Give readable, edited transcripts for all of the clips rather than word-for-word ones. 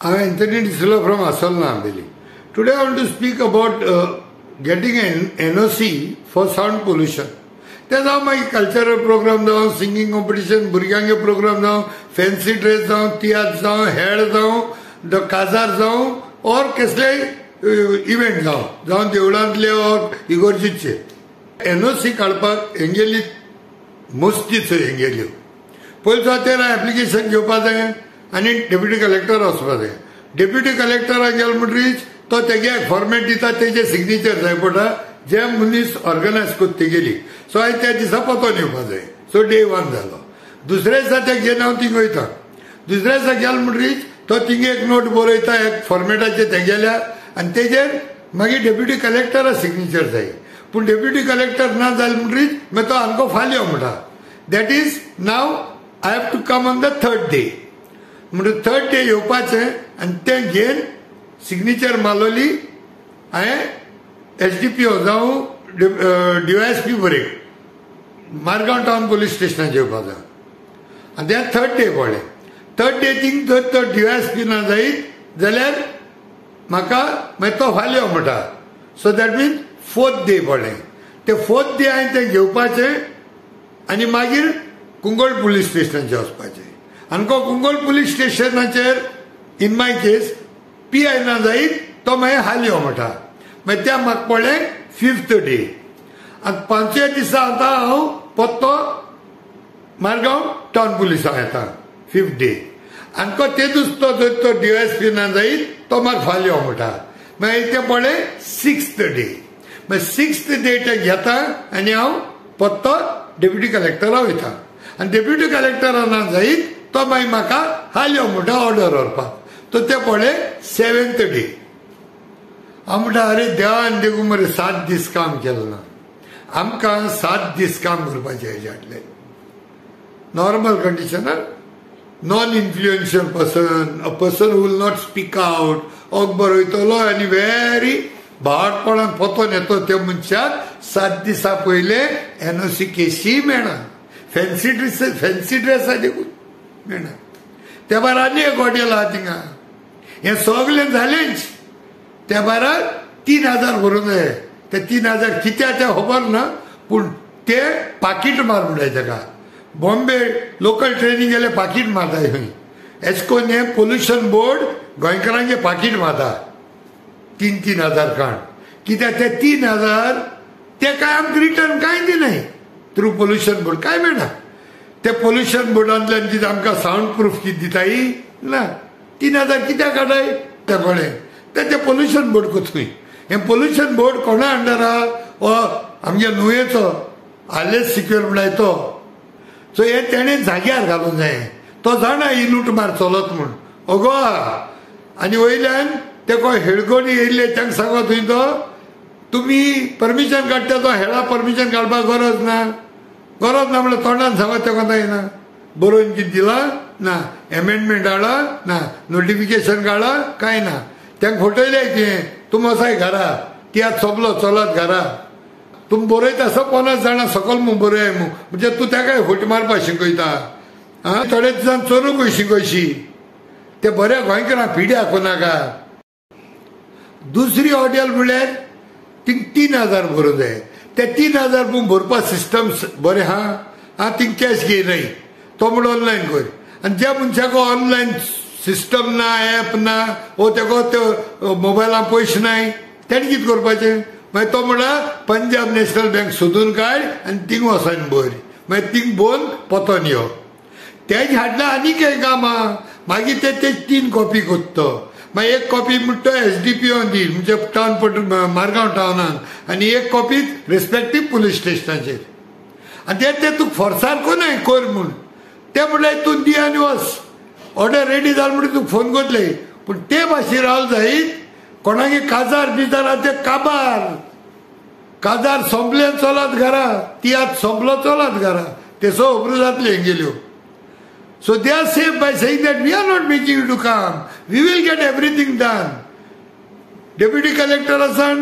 I am Anthony D'Souza from Assolna, Ambeli. Today I want to speak about getting an NOC for sound pollution. ते जावं मागीर cultural programme जावं, singing competition, भुरग्यांगे programme जावं, fancy dress जावं, तियात्र जावं, head जावं, काजार जावं, ऑर कसलेय इव्हेंट जावं, जावं देवळांतले ऑर इगोर्जीचे. एनओसी काडपाक हेंगेली मस्तीच हेंगेल्यो. पयलीं जातेर एप्लिकेशन घेवपा जाय आनी डेप्युटी कलेक्टर वचपा जाय. डेप्युटी कलेक्टराक गेलो म्हणटरीच तो तेगे फॉर्मेट दिता, तेजे सिग्नेचर जाय पडटा, जे मनीस ऑर्गनायज करता तेगेली. सो हांवें त्या दिसा पत्तो येवपा जाय. सो डे वन जालो. दुसऱ्या दिसा ते घेवन हांव थिंग वयता. दुसऱ्या दिसा गेलो म्हणटरीच तो थिंग एक नोट बरयता एक फॉर्मेटाचेर तेगेल्या आनी तेजेर मागीर डेप्युटी कलेक्टरा सिग्नेचर जाय. पूण डेप्युटी कलेक्टर ना जालें म्हणटरीच मागीर तो आमकां फाल्यां म्हणटा. That is now I have to come on the third day. म्हणटरीच थर्ड डे येवपाचें आनी तें घेवन सिग्नेचर मारलोली हांवें एस डी पी ओ जावं डी वाय एस पी बरें मारगांव टावन पोलीस स्टेशनाचेर येवपा जाय. आनी तें थर्ड डे पडलें. थर्ड डे थिंग जर तो डी वाय एस पी ना जायत जाल्यार म्हाका मागीर तो फाल्यां म्हणटा. So that means fourth day पडलें. ते फोर्थ डे हांवें तें घेवपाचें आनी मागीर कुंगोळ पुलीस स्टेशनाचेर वचपाचें. आनी कुंगोळ पुलीस स्टेशनाचेर in my case P I ना जायत तो मागीर हाल यो म्हणटा. मागीर त्या म्हाका पडलें फिफ्थ डे. आनी पांचव्या दिसा आतां हांव पत्तो मारगांव टावन पुलिसांक येता फिफ्थ डे. आनी ते दुसरो जर तो डी एस पी ना जायत तो म्हाका फाल्यां यो म्हणटा. मागीर तें पडलें सिक्स्थ डे. मागीर सिक्स्थ डे ते घेता आनी हांव पत्तो डेप्युटी कलेक्टरा वयता. आनी डेप्युटी कलेक्टरा ना जायत तो मागीर म्हाका हाल यो म्हणटा ऑर्डर व्हरपाक. तो ते पडलें सेवेंथ डे. हांव म्हणटा अरे देवान देखून मरे 7 दीस काम केलें ना. आमकां 7 दीस काम करपाचें हेज्यांतलें. नॉर्मल कंडिशनार non influential person, a person who will not speak out, Akbar वयतलो आनी व्हेरी भावाटपणान पोतोन येतो त्या मनशाक 7 दिसां पयलें एनओसी केशी मेळना. फॅन्सी ड्रेस, फॅन्सी ड्रेस देखून मेळना. त्या भायर आनी एक हॉटेल आहा थिंगा. हें सगळें जालेंच. त्या भायर 3000 भरूंक जाय. ते 3000 कित्याक तें खबर ना, पूण ते पाकीट मार म्हणटाय तेका. बॉम्बे लोकल ट्रेनी गेले पाकीट मारताय खंय. एस्कोन हें पोल्युशन बोर्ड गोंयकारांचें पाकीट मारता 3-3 हजार काण. कित्याक ते 3000 ते काय आमकां रिटर्न कांय दिनाय थ्रू पोल्युशन बोर्ड कांय मेळना. ते पोल्युशन बोर्डांतल्यान कितें आमकां सावंड प्रूफ कितें दिताय ना. 3000 कित्याक काडाय ते पळय तें पोल्युशन बोर्ड कोथूय. हें पोल्युशन बोर्ड कोणा अंडर आहा? हो आमगे नुवेचो आलेस सिक्युर म्हणटाय तो. सो हें तेणें जाग्यार घालूंक जाय. तो जाणा ही लूट मार चलत म्हूण अगो. आनी वयल्यान ते कोण हेडगोडी येयल्ले तांकां सांगत थंय तो तुमी परमिशन काडटा तो हेळा परमिशन काडपाक गरज ना. गरज ना म्हणल्यार तोंडान सांगत तें कोता येना. बरोवन कितें दिलां ना, एमेंडमेंट हाडला ना, नोटिफिकेशन काडला कांय ना. तांकां फटयलें तुवें, तुमी वचाय घरा, तियात्र सोंपलो चलात घरा. तुमी बरयता 50 जाणां सकल म्हूण बरय म्हूण, म्हणजे तूं ताकाय फट मारपाक शिकयता. आं, थोडे दिसान चोरूंकूय शिकयशी. ते बऱ्या गोंयकारांक पिड्याक नाका. दुसरी हॉटेल म्हणल्यार थिंग 3000 भरूंक जाय. ते 3000 पूण भरपाक सिस्टम बरें आहा. आं, थिंग कॅश घेयनाय. तो म्हण ऑनलायन कर. आनी ज्या मनशाक ऑनलायन सिस्टम ना, एप ना, वो तेका ते मोबायलान पयशे नाय, तेणें कितें करपाचें? मागीर तो म्हणटा पंजाब नॅशनल बँक सोदून काड आनी थिंग वचोन भर. मागीर थिंग भरून पोतोन यो. तेज हाडला आनीक एक काम आहा. मागीर ते 3 कॉपी कोत्तो. मागीर एक कॉपी म्हणटा तो एस डी पी ओ दी म्हणजे टावन मारगांव टावनान, आनी एक कॉपी रिस्पेक्टीव पुलीस स्टेशनाचेर. आनी ते तुका फोर्सार कोनाय कर म्हूण. ते म्हणल्यार तूं दी आनी वच. ऑर्डर रेडी जाल म्हणून तुका फोन करतले. पूण ते भाशेन रावल जायत कोणागे काजार बिजार आहा ते काबार. काजार सोंपले चलात घरा, तियात्र सोंपलो चलात घरा. ते सो खबरो जातल्यो हेंगेल्यो. So they are safe by saying that we are not making you to come, we will get everything done. Deputy collector आसान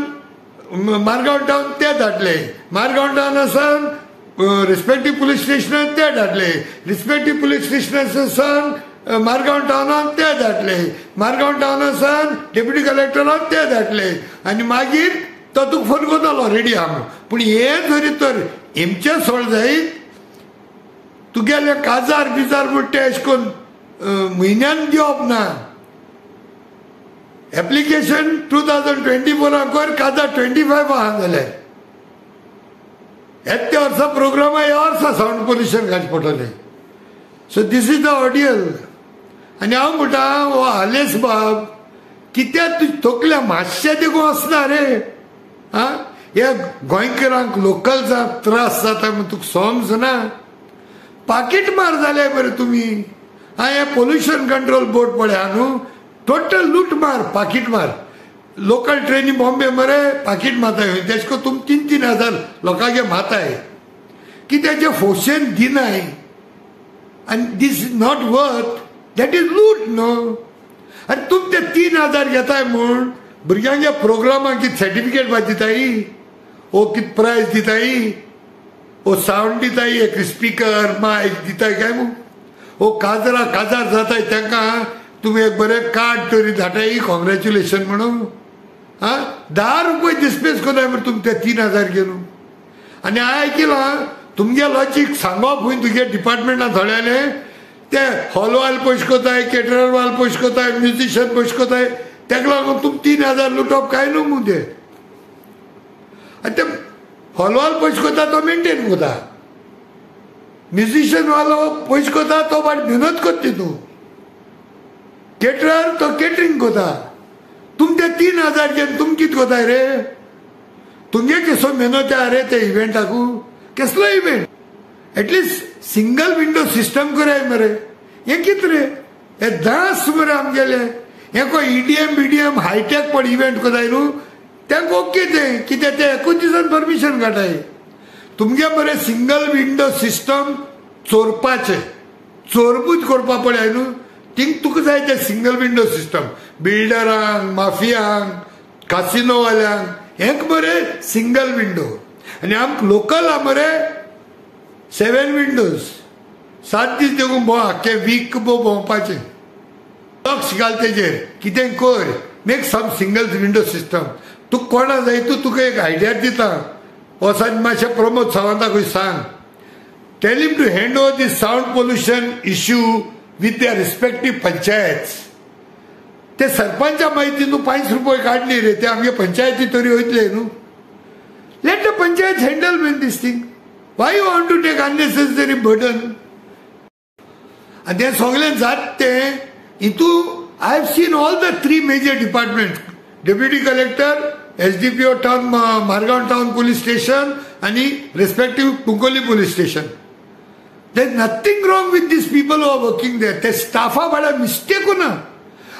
मारगांव टावन ते धाडले, मारगांव टावन आसान रिस्पेक्टीव पुलीस स्टेशनार ते धाडले, रिस्पेक्टीव पुलीस स्टेशनार आसान मारगांव टावनान ते धाडले, मारगांव टावनासान डेप्युटी कलेक्टरान ते धाडले आनी मागीर तो तुका फोन करतालो रेडी आहा. पूण हें जरी तर हेमचें सोड जायत तुगेले काजार बिजार म्हण ते अशें करून म्हयन्यान दिवप ना. एप्लिकेशन 2024 कर, काजार 25 आहा जाल्यार येत त्या वर्सा प्रोग्रामा ह्या वर्सा सावंड पोल्युशन घालचें पडटलें. So this is the ordeal. आनी हांव म्हणटा हो आलेस बाब कित्याक तुज्या तकल्या मातशें देखून वचना रे. आं, ह्या गोंयकारांक लोकल्सांक त्रास जाता म्हूण तुका समजना. पाकीट मार जाले बरें तुमी. आं, हें पोल्युशन कंट्रोल बोर्ड पळय आहा न्हू, टोटल लूट मार, पाकीट मार. लोकल ट्रेनी बॉम्बे मरे पाकीट मारताय, तेश करून तुमी 3-3 हजार लोकांगे मारताय कित्याचें फोशेन दिनाय. आनी this is not worth, that is लूट न्हू. आनी तुमी ते 3,000 घेताय म्हूण भुरग्यांच्या प्रोग्रामाक कितें सर्टिफिकेट बा दिताय, ओ कितें प्रायज दिताय, ओ सावंड दिताय, एक स्पिकर मायक दिताय काय म्हूण. ओ काजरा काजार जाताय तांकां तुमी एक बरें कार्ड तरी धाडाय कॉंग्रेच्युलेशन म्हणून. आं, 10 रुपये डिस्पेस करताय म्हण तुमी ते 3,000 घेवन. आनी हांवें आयकिलां तुमगे लॉजीक सांगप खंय तुगे डिपार्टमेंटान थोड्यांनी ते हॉलवाल पयशे करताय, केटरर वाल पयशे करताय, म्युजिशियन पयशे करताय, ताका लागून तुमी 3,000 लुटप कांय न्हू मू ते. आनी ते हॉलवाल पयशे करता तो मेनटेन करता, म्युजिशियन वालो पयशे करता तो वाट मेहनत करता, तूं केटरर तो केटरींग करता. तुमी ते 3,000 घेवन तुमी कितें करताय रे? तुमगे कसो मेहनत आहा रे ते इव्हेंटाकू? कसलो event? At least single window system कराय मरे. हें कितें रे, हे दास मरे आमगेले. हें कोण ईडीएम बीडीएम हायटेक पण इव्हेंट करताय न्हू तांकां ओके तें, कित्याक ते एकूच दिसान परमिशन काडटाय. तुमगे मरे सिंगल विंडो सिस्टम चोरपाचें, चोरपूच करपा पळय न्हू. थिंग तुका जाय ते सिंगल विंडो सिस्टम बिल्डरांक, माफियांक, कासिनोवाल्यांक हेंक मरे सिंगल विंडो. आनी आमकां लोकल आहा मरे 7 विंडोज. 7 दीस देखून भोंव, आख्खे वीक भोव भोंवपाचें. लक्ष घाल तेजेर, कितें कर, make some single window system. तुका कोणा जाय तूं तुका एक आयडिया दिता, वचून मातशें प्रमोद सावंताकूय सांग, tell him to hand over this sound pollution issue with their respective panchayats. ते सरपंचा माहिती न्हू 5 रुपये काडली रे, ते आमगे पंचायती तरी वयतले न्हू. Let the panchayat handle man this thing. Why you want to take unnecessary burden? आनी तें सगळें जात तें हितू. I have seen all the 3 major department, deputy collector, SDPO town, Margao town police station आनी respective Cuncolim police station. There is nothing wrong with these people who are working there. ते स्टाफा वाड्या मिस्टेकू ना.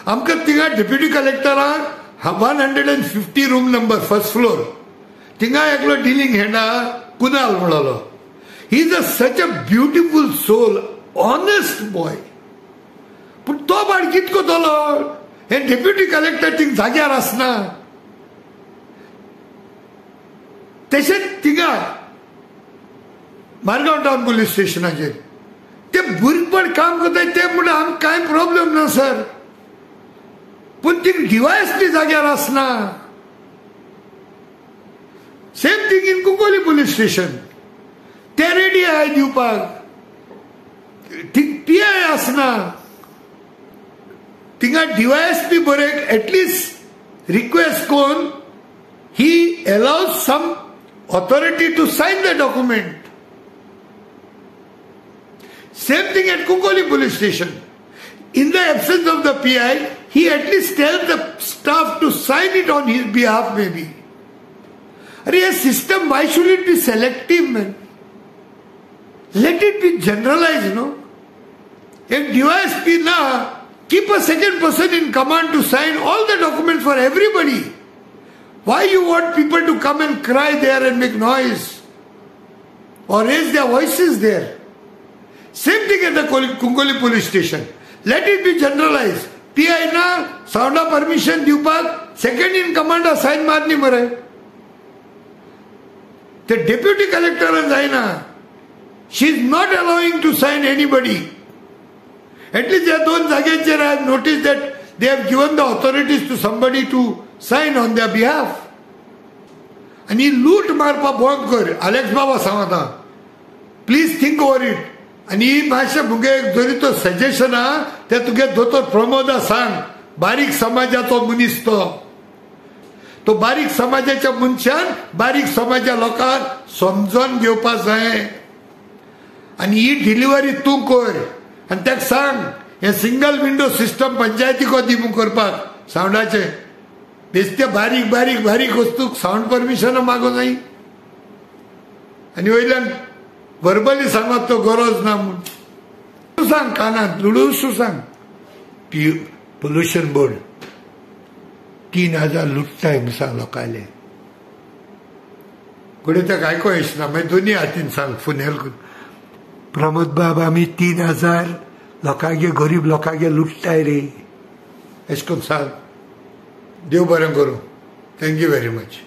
आमकां थिंगा डेप्युटी कलेक्टराक 150 room number first floor थिंगा एकलो dealing head Kunal म्हणलो. He is a such a beautiful soul, honest boy. पूण तो बाड कितें करतलो? हे डेप्युटी कलेक्टर थिंग जाग्यार आसना. तशेंच थिंगा मारगांव टावन पुलीस स्टेशनाचेर ते भुरगेपण काम करताय, ते म्हणटा आमकां कांय प्रॉब्लम ना सर, पूण थिंग डिवायस बी जाग्यार आसना. Same thing in Cuncolim police station, ते रेडी आहाय दिवपाक, थिंग पी I आसना. थिंगा डिवायस बी बरें एटलिस्ट रिक्वेस्ट करून he allows some authority to sign the document. Same thing at Cuncolim police station. In the absence of the PI, he at least tells the staff to sign it on his behalf maybe. Arey, a system, why should it be selective, man? Let it be generalized, no? If DYSP na, keep a second person in command to sign all the documents for everybody. Why you want people to come and cry there and make noise or raise their voices there? Same thing at the Cuncolim police station. Let it be generalized. PI na sound permission दिवपाक second in command sign मारनी मरे. The deputy collector जायना. She is not allowing to sign anybody. At least ह्या 2 जाग्यांचेर I have notice that they have given the authorities to somebody to sign on their behalf. आनी लूट मारपा बंद कर आलेक्स बाबा सांगता, प्लीज थिंक ओवर it. आनी ही मातशें मुगे जरी तो सजेशन आहा तें तुगे दोतोर प्रमोदा सांग. बारीक समाजाचो मनीस तो, तो बारीक समाजाच्या मनशान बारीक समाजा लोकांक समजून घेवपाक जाय. आनी ही डिलिव्हरी तूं कर आनी ताका सांग हें सिंगल विंडो सिस्टम पंचायतीको दी म्हूण करपाक सावंडाचें. बेस्ते बारीक बारीक बारीक वस्तूक सावंड परमिशन मागो जाय आनी वयल्यान वर्बली सांगत तो गरज ना म्हूण. तूं सांग कानांत लुडूसू सांग. पोल्युशन बोर्ड 3000 लुट्टाय म्हूण सांग लोकांले. घडये ताका आयको येना, मागीर दोनी हातीन सांग फुनेल करून, प्रमोद बाब आमी 3000 लोकांगे गरीब लोकांगे लुट्टाय रे, अशें करून सांग. देव बरें करूं. Thank you very much.